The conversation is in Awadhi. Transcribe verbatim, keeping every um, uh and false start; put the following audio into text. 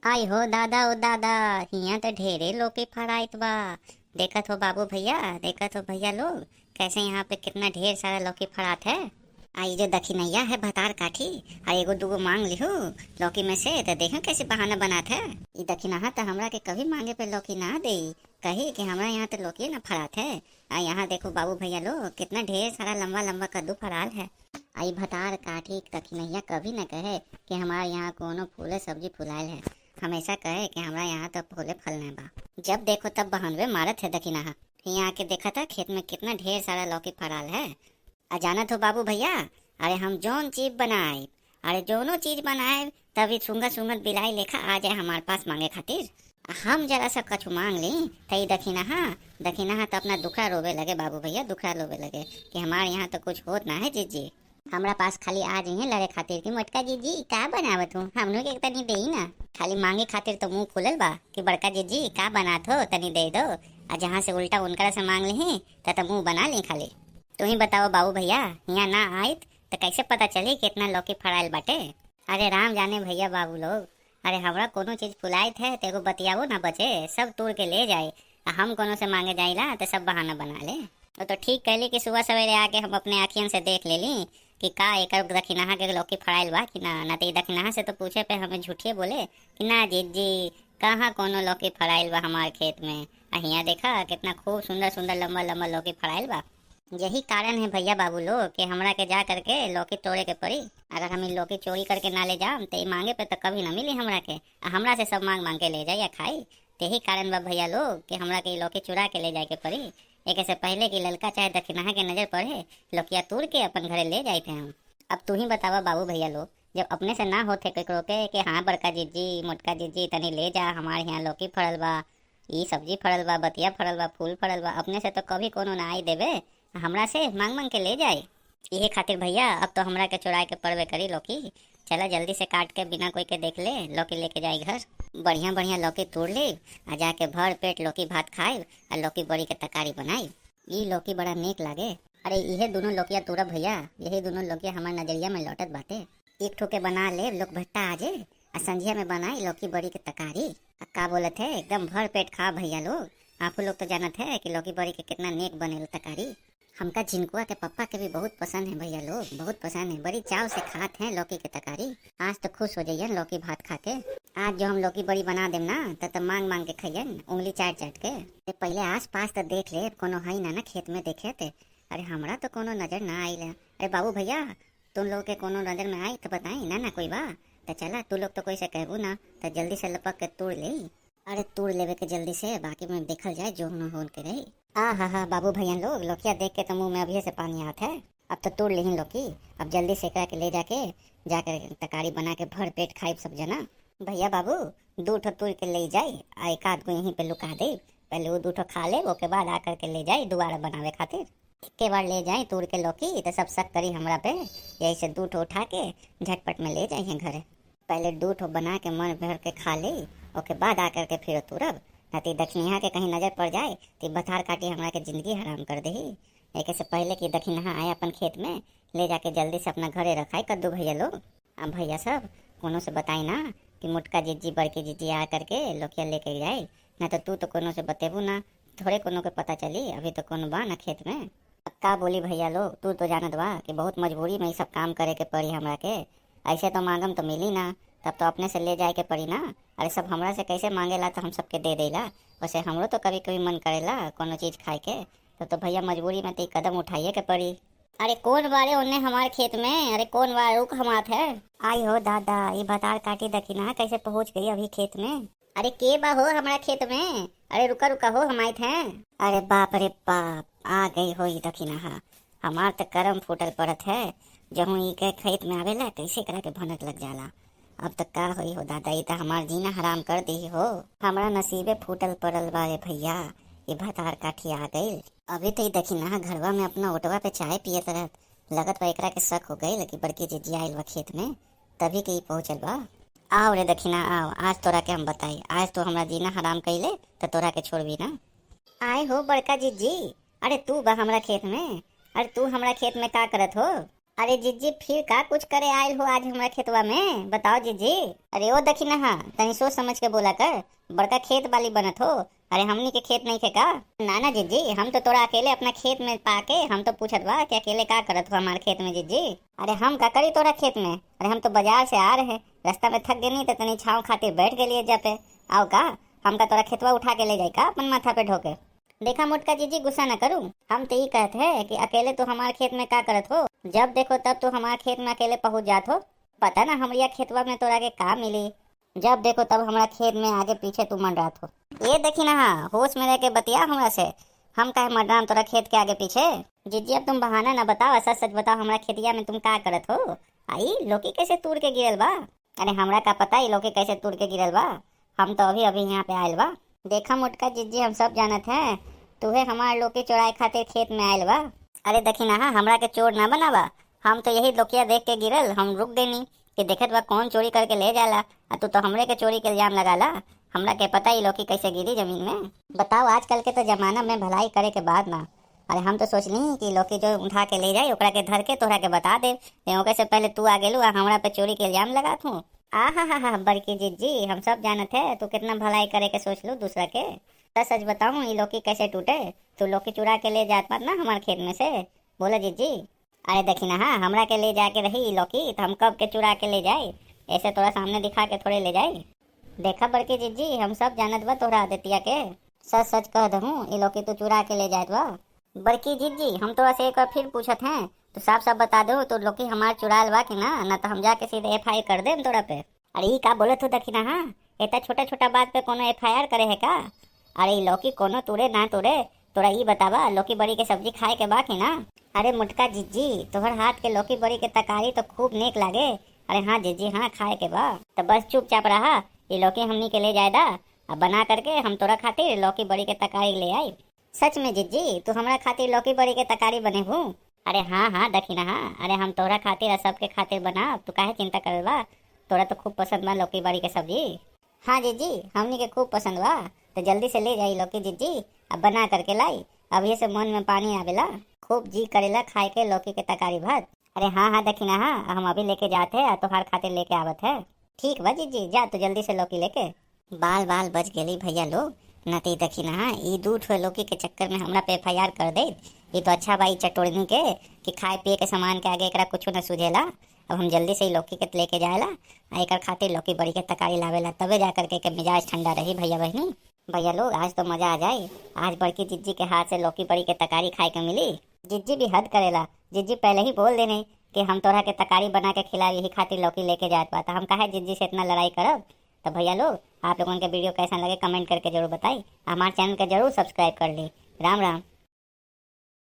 आई हो दादा, ओ दादा, हियाँ त ढेरे लौकी फड़ाइत बा। देखत हो बाबू भैया, देखत हो भैया लोग, कैसे यहाँ पे कितना ढेर सारा लौकी फड़ात है। आ, ई जो दखिनैया है भतार काठी, आ एगो दूगो मांग लिहू लौकी में से, त देखो कैसे बहाना बनात है। ई दखिनहा त हमरा के कभी मांगे पे लौकी ना देई, कही कि हमरा यहाँ त लौकी ना फड़ात है। आ यहाँ देखो बाबू भैया लोग, कितना ढेर सारा लंबा लंबा कद्दू फड़ाल है। आ ई भतार काठी दखिनैया कभी न कहे कि हमारे यहाँ कोनो फूले सब्जी फुलाइल है, हमेशा कहे कि हमरा यहाँ तो फूले फल नहीं बा। जब देखो तब बहानवे मारत है दखिनहा। हियाँ आके देखा था खेत में कितना ढेर सारा लौकी फड़ाल है। आ जानत हो बाबू भैया, अरे हम जौन चीज बनाए, अरे जौनो चीज बनाए, तभी सूंघत सूंघत बिलाई लेखा आ जाए हमारे पास मांगे खातिर। हम जरा सा कछु मांग ली, त ई दखिनहा, दखिनहा त अपना दुखड़ा रोवे लगे बाबू भैया, दुखड़ा रोवे लगे कि हमारे यहाँ तो कुछ होत ना है जीजी। हमरा पास खाली आ जइहे लड़े खातिर कि मोटका जीजी का बनावत हूँ, हमनों के तनी देई ना। खाली मांगे खातिर तो मुंह खुलल बा कि बड़का जीजी का बनात हो, तनी दे दो। आ जहाँ से उल्टा उनकरा से मांग लिही, त त मुंह बना ली खाली। तू ही बताओ बाबू भैया, हियाँ ना आइत त कैसे पता चली कितना लौकी फड़ाइल बाटे? अरे राम जाने भैया बाबू लोग, अरे हमरा कोनो चीज फुलाइत है त एगो बतियावो ना बचे, सब तूर के ले जाए। आ हम कोनो से मांगे जाइला त सब बहाना बना ले। वो तो ठीक कहली कि सुबह सवेरे आके हम अपने आँखियन से देख लेली कि का एकर दखिनहा के लौकी फड़ाइल बा कि ना, ना त ई दखिनहा से तो पूछे पे हमें झूठिए बोले कि ना जीजी, कहाँ कोनो लौकी फड़ाइल बा हमार खेत में। आ हियाँ देखा कितना खूब सुंदर सुंदर लंबा लंबा लौकी फड़ाइल बा। यही कारण है भैया बाबू लोग कि हमरा के जा करके लौकी तोड़े के पड़ी। अगर हम ई लौकी चोरी करके ना ले जाम त ई मांगे पे तो कभी ना मिली हमरा के। आ हमरा से सब मांग मांग के ले जाई आ खाई। त यही कारण बा भैया लोग कि हमरा के ई लौकी चुरा के ले जाए के पड़ी। एके से पहले कि ललका चाहे दखिनहा के नजर पड़े, लौकिया तूर के अपन घरे ले जाइत है हम। अब तू ही बतावा बाबू भैया लोग, जब अपने से ना होत है केकरो के कि हाँ बड़का जीजी, मोटका जीजी तनी ले जा, हमारे यहाँ लौकी फड़ल बा, ई सब्जी फड़ल बा, बतिया फड़ल बा, फूल फड़ल बा, अपने से तो कभी कोनो ना आई देबे, हमरा से मांग मांग के ले जाए। इहे खातिर भैया अब तो हमरा के चुराए के पड़बे करी लौकी। चला जल्दी से काट के बिना कोई के देख ले लौकी लेके जाई घर। बढ़िया बढ़िया लौकी तूड़ ली, आ जाके भर पेट लौकी भात खाइब, आ लौकी बड़ी के तरकारी बनाइब। ई लौकी बड़ा नीक लागे। अरे इहे दोनों लौकिया तूरा भैया, यही दोनों लौकिया हमार नजरिया में लौटत बाटे। एक ठो के बना ले लोग भट्टा आजे, आ संझिया में बनाई लौकी बड़ी के तकारी। आ का बोलत है, एकदम भर पेट खा भैया लोग। आप लोग तो जानत है कि लौकी बड़ी के कितना नेक बनेला तकारी। हमका झिनकुआ के पप्पा के भी बहुत पसंद है भैया लोग, बहुत पसंद है, बड़ी चाव से खात हैं लौकी के तकारी। आज तो खुश हो जाइयन लौकी भात खा के। आज जो हम लौकी बड़ी बना देम ना, त त मांग मांग के खइयन, उंगली चाट चाट के। ते पहले आस पास त देख ले, कोनो हई ना ना खेत में देखे ते। अरे हमरा तो कोनो नजर ना आइल। अरे बाबू भैया, तुम लोग के कोनो नजर में आई त बताई ना, ना कोई बा। त चला, तू लोग तो कोई से कहबू ना, त जल्दी से लपक के तोड़ ले। अरे तूड़ लेवे के जल्दी से, बाकी में देखल जाए जो होन होन के रही। आ हा हा, बाबू भैया लोग, लौकिया देख के तो मुंह में अभी से पानी आत है। अब तो तूड़ लेहिन लौकी, अब जल्दी से एकरा के ले जाके, जाकर तकारी बना के भर पेट खाइब सब जना। भैया बाबू, दू ठो तूड़ के ले जाई, आ एक आध गो यहीं पे लुका दे। पहले वो दू ठो खा ले, ओके बाद आकर के ले जाई दोबारा बनावे खातिर। एके बार ले जाई तूड़ के लौकी, तो सब शक करी हमरा पे। यही से दू ठो उठा के झटपट में ले जाई हैं घरे। पहले दू ठो बना के मन भर के खा ले, ओके बाद आकर के फिर तुरब। ना तो ई दखिनिहा के कहीं नजर पड़ जाए, तो ई भतार काटी हमरा के जिंदगी हराम कर देही। एके से पहले कि दखिनिहा आए अपन खेत में, ले जाके जल्दी से अपना घरे रखाई कद्दू भैया लोग। अब भैया सब, कोनो से बताई ना कि मोटका जीजी, बड़की जीजी आ करके लौकिया लेके जाए, ना तो तू तो कोनो से बतेबू ना, थोड़े कोनो के पता चली, अभी तो कोनो बा ना खेत में। अब का बोली भैया लोग, तू तो जानत बा कि बहुत मजबूरी में ई सब काम करे के पड़ी हमरा के। ऐसे तो मांगम तो मिली ना, तब तो अपने से ले जाए के पड़ी ना। अरे सब हमरा से कैसे मांगेला तो हम सबके दे देला। वैसे हमरो तो कभी कभी मन करेला कोनो चीज खाए के, तब तो भैया मजबूरी में तो ई कदम उठाइए के पड़ी। अरे कौन बारे ओन्ने हमार खेत में, अरे कौन बा, रुक हम आत है। आई हो दादा, ई भतार काटी दखिनिहा कैसे पहुंच गई अभी खेत में। अरे के बा हो हमरा खेत में? अरे रुका रुका हो, हम आइत हैं। अरे बाप रे बाप, आ गई हो ई दखिनिहा। हमार त करम फूटल पड़त है, जहूँ ई के खेत में आवेला तैसे एकरा के भनक लग जाला। अब त का होई हो दादा, ई त हमार जीना हराम कर देही हो। हमरा नसीबे फूटल पड़ल बा रे भैया, ई भतार काठी आ गइल। अभी त ई दखिनिहा घरवा में अपना ओटवा पे चाय पियत रहत, लगत बा एकरा के शक हो गइल कि बड़की जीजी आइल बा खेत में, तभी के ई पहुँचल बा। आओ रे दखिना, आओ, आज तोरा के हम बताई, आज तू हमरा जीना हराम कइले, त तोरा के छोड़बी ना। आए हो बड़का जीजी, अरे तू बा हमरा खेत में, अरे तू हमरा खेत में का करत हो? अरे जिज्जी, फिर का कुछ करे आयल हो आज हमरा खेतवा में, बताओ जिज्जी। अरे ओ दखिनहा, तनी सोच समझ के बोला कर, बड़का खेत वाली बनत हो। अरे हमनी के खेत नइखे का? ना ना जिज्जी, हम तो तोरा अकेले अपना खेत में पाके हम तो पूछत बा कि अकेले का करत हो हमार खेत में जिज्जी। अरे हम का करी तोरा खेत में, अरे हम तो बाजार से आ रहे, रास्ता में थक गनी तो तनी छाँव खातिर बैठ गलिए जा पे। आओ का, हम का तोरा खेतवा उठा के ले जाई का अपन माथा पे ढोके? देखा मोटका जिज्जी, गुस्सा न करू, हम तो ई कहत है कि अकेले तू हमार खेत में का करत हो? जब देखो तब तू हमार खेत में अकेले पहुँच जात हो। पता ना हमरिया खेतवा में तोरा के का मिली, जब देखो तब हमरा खेत में आगे पीछे तू मंडरात हो। ए दखिनहा, होश में रह के बतिया हमरा से, हम काहे मंडराम तोरा खेत के आगे पीछे? जिज्जी अब तुम बहाना ना बताओ, सच सच बताओ हमरा खेतिया में तुम का करत हो? आई लौकी कैसे तूर के गिरल बा? अरे हमरा का पता ई लौकी कैसे तूर के गिरल बा, हम तो अभी अभी यहाँ पे आयल बा। देखा मोटका जिज्जी, हम सब जानत हैं, तूहे हमार लौकी चोराए खातिर खेत में आयल बा। अरे दखिनहा, हमरा के चोर ना बनावा, हम तो यही लौकिया देख के गिरल, हम रुक देनी कि देखत बा कौन चोरी करके ले जाला, आ तू तो हमरे के चोरी के इल्जाम लगाला। हमरा के पता ई लौकी कैसे गिरी जमीन में। बताओ, आजकल के तो जमाना में भलाई करे के बाद ना। अरे हम तो सोचनी कि लौकी जो उठा के ले जाई ओकरा के धर के तोहरा के बता दे, ते ओके से पहले तू आ गेलू आ हमरा पे चोरी के इल्जाम लगात हूँ। आहा हा हा, बड़की जिज्जी, हम सब जानत है तू कितना भलाई करे के सोच लू दूसरा के। सच सच बताऊँ, ई लौकी कैसे टूटे? तू लौकी चुरा के ले जात बात ना हमार खेत में से। बोला जिज्जी। अरे दखिनहा, हमरा के ले जाके रही ई लौकी, तो हम कब के चुरा के ले जाए? ऐसे तोरा सामने दिखा के थोड़े ले जाए। देखा बड़की जिज्जी, हम सब जानत बा तोहरा आदतिया के। सच सच कह दहूँ, ई लौकी तू चुरा के ले जात बा। बड़की जिज्जी, हम तोरा से एक बार फिर पूछत हैं, तू साफ साफ बता दो, तू लौकी हमार चुराल बा कि ना, ना तो हम जाके सीधे एफ आई आर कर देम तोरा पे। अरे ई का बोलत हो दखिनहा? इतना छोटा छोटा बात पे कोनो एफ आई आर करे है का? अरे ई लौकी कोनो तूरे ना तूरे, तोरा ई बतावा, लौकी बड़ी के सब्जी खाए के बा कि ना? अरे मोटका जिज्जी, तोहर हाथ के लौकी बड़ी के तरकारी तो खूब नीक लागे। अरे हाँ जिज्जी, हाँ खाए के बा। तो बस चुपचाप रहा, ई लौकी हमनी के ले जाए दा, अब बना करके हम तोरा खातिर लौकी बड़ी के तरकारी ले आई। सच में जिज्जी, तू हमरा खातिर लौकी बड़ी के तरकारी बनेबू? अरे हाँ हाँ दखिनहा, अरे हम तोहरा खातिर आ सबके खातिर बनाब, तू काहे चिंता करत बा? तोरा तो खूब पसंद बा लौकी बड़ी के सब्जी। हाँ जिज्जी, हमनी के खूब पसंद बा, तो जल्दी से ले जाई लौकी जिज्जी, अब बना करके लाई। अब ये से मन में पानी आवेला, खूब जी करेला खाए के लौकी के तरकारी भात। अरे हाँ हाँ दखिनहा, हम अभी लेके जात है, आ तोहार खातिर लेके आवत है। ठीक बा जिज्जी, जा तू जल्दी से लौकी लेके। बाल बाल बच गेली भैया लोग, न तो ई दखिनहा, ई दू ठो लौकी के चक्कर में हमरा पे एफ आई आर कर दे। ई तो अच्छा बा ई चटोरनी के कि खाए पिए के सामान के आगे एकरा कुछो न सूझेला। अब हम जल्दी से ई लौकी के लेके जाएला, आ एकर खातिर लौकी बड़ी के तरकारी लावेला, तबे जा करके के मिजाज ठंडा रही भैया बहिनी। भैया लोग, आज तो मजा आ जाए, आज बड़की जिज्जी के हाथ से लौकी बड़ी के तरकारी खाए के मिली। जिज्जी भी हद करेला, जिज्जी पहले ही बोल देने कि हम तोरा के तरकारी बना के खिलावे, यही खातिर लौकी लेके जात बा, तो हम काहे जिज्जी से इतना लड़ाई करब? तो भैया लोग, आप लोगन के वीडियो कैसन लगे कमेंट करके जरूर बताई, हमारे चैनल के जरूर सब्सक्राइब कर ली। राम राम।